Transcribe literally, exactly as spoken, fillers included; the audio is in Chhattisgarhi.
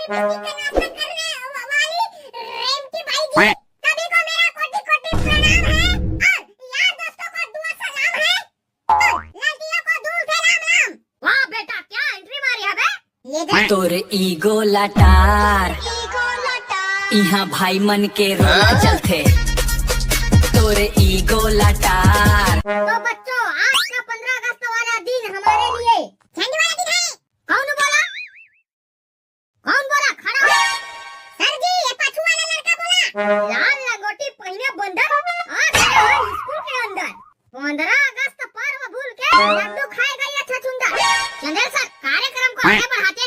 चिकन नाश्ता करने वा-, वाली रेमटी बाई जी, सभी को मेरा कोटि कोटि प्रणाम है और यार दोस्तों को दुआ सलाम है और लड़कियों को दूर से राम राम। वाह बेटा, क्या एंट्री मारी है बे। ये देख। तोर ईगो लटार, इहाँ भाई मन के रोला चलथे। तोर ईगो लटार। तो बच्चों, आज का पंद्रह अगस्त वाला दिन हमारे लिए झंडे वाला दिन है। कौन बोला? कौन बोला? खड़ा हो। सर जी, ये पाछू वाला लड़का बोला। लाल लंगोटी पहिने बंदर, आ गया है स्कूल के अंदर। पंद्रह अगस्त पर्व भूल के लड्डू खाए गई है छछुंदर। चंदेल सर, कार्यक्रम को आगे बढ़ाते